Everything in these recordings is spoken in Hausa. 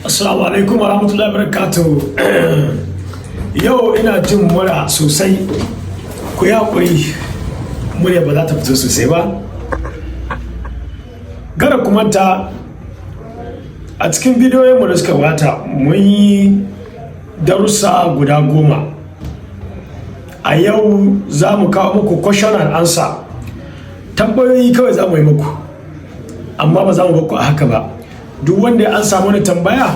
Assalamu alaikum wa rahmatullahi wa barakatuh. Yau ina jin mura sosai. Ku yi haƙuri, murya ba za ta fito sosai ba. Gara ku manta, a cikin bidiyoyinmu da suka gabata mun yi darussa guda 10. A yau za mu kawo muku question and answer. Tambayoyi kawai za mu yi muku, amma ba za mu baku a haka ba. Duk wanda ya ansa mana tambaya,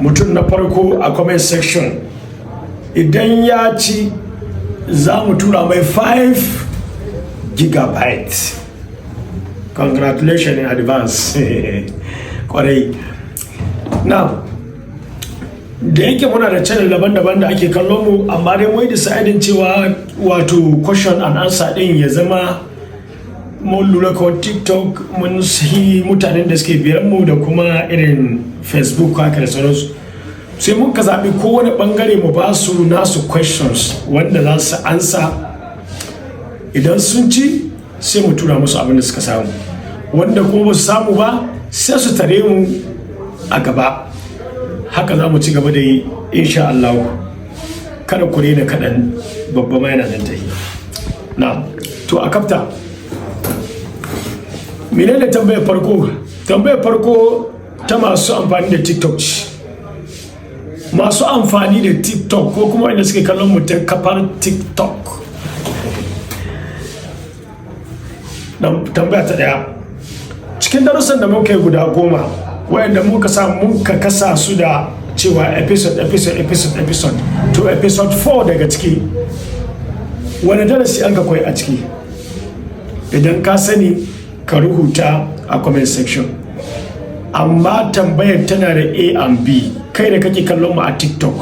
mutum na farko a comment section, idan ya ci, za mu tura mai 5 gigabyte. Congratulations in advance. Kwarai na da yake muna da channel daban-daban da ake kallon mu, amma dai mun deciding cewa wato question and answer din ya zama mun lura ko TikTok mun yi mutanen da suke biyan mu da kuma irin Facebook haka da sauransu, sai mun ka zaɓi kowane ɓangare mu ba su nasu questions wanda za su ansa. Idan sun ci, sai mu tura musu abin da suka samu. Wanda kuma ba su samu ba, sai su tare mu a gaba. Haka za mu ci gaba da yi insha Allah. Kada ku rena kaɗan, babba ma yana nan ta yi na to a kafta. Menene tambayar farko? Tambayar farko ta masu amfani da TikTok ce. Masu amfani da TikTok ko kuma wanda suke kallon mu ta kafar TikTok, tambaya ta daya: cikin darussan da muka yi guda 10, wayanda muka sa muka kasa su da cewa episode, episode, episode, episode, to episode 4 daga ciki, wani darasi an ka koyi a ciki? Idan ka sani, ka rubuta a comment section. Amma tambayar tana da A and B. Kai da kake kallon mu a TikTok,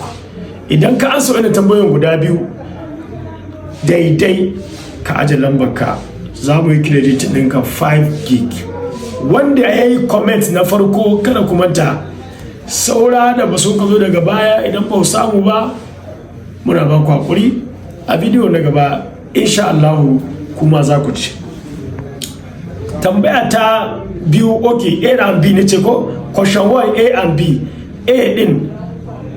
idan ka ansa wani tambayoyin guda biyu daidai, ka aje lambar ka, za mu yi credit ɗinka 5 gig. Wanda ya yi comment na farko, kada ku manta, saura da ba su ka zo daga baya, idan ba samu ba, muna ba ku hakuri. A bidiyo na gaba insha Allahu kuma za ku ci. Tambaya ta biyu, ok, A and B ne ce ko? Question 1, A and B. A din,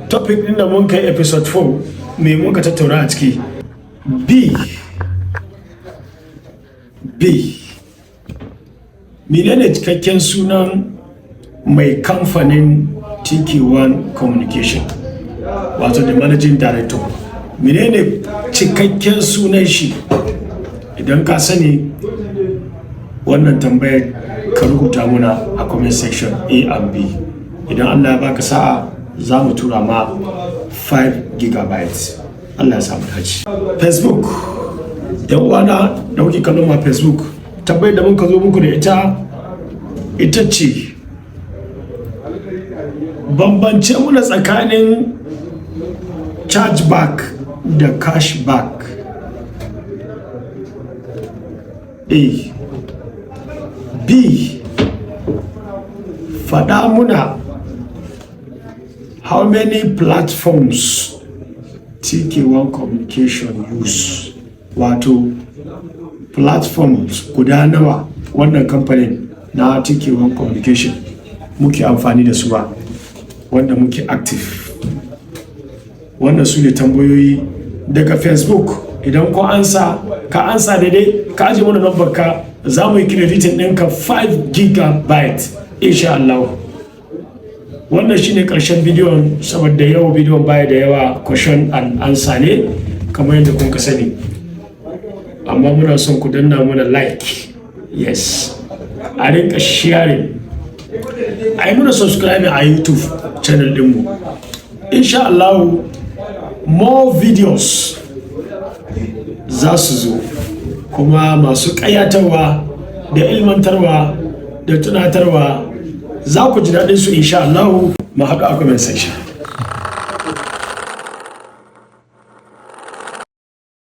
topic din da mun kai episode 4, me mun ka tattauna a ciki? B, B, menene cikakken sunan mai kamfanin TK1 Communication, wato the managing director? Menene cikakken sunan shi? Idan ka sani wannan tambayar, ka rubuta muna a comment section A and B. Idan Allah ya baka sa'a, za mu tura ma 5 gigabytes. Allah ya samu dace. Facebook, yan uwana da kuke kallon ma Facebook, tambayar da muka zo muku da ita ita ce: bambance muna tsakanin chargeback da cashback. A, B, faɗa muna how many platforms TK1 Communication use, wato platforms guda nawa wannan kamfanin na TK1 Communication muke amfani da su ba wanda muke active. Wannan su ne tambayoyi daga Facebook. Idan ko ansa ka ansa daidai, ka aje mana number ka, za mu yi crediting ɗinka 5 gigabyte insha Allah. Wannan shine karshen bidiyon, saboda yau bidiyon baya da yawa, question and answer ne kamar yadda kun ka sani. Amma muna son ku danna mana like, yes, a rinka sharing, a yi muna subscribe a YouTube channel dinmu. Insha Allah more videos za su zo kuma masu ƙayatarwa da ilmantarwa da tunatarwa. Za ku ji daɗin su insha Allah. Mu haɗu a comment section.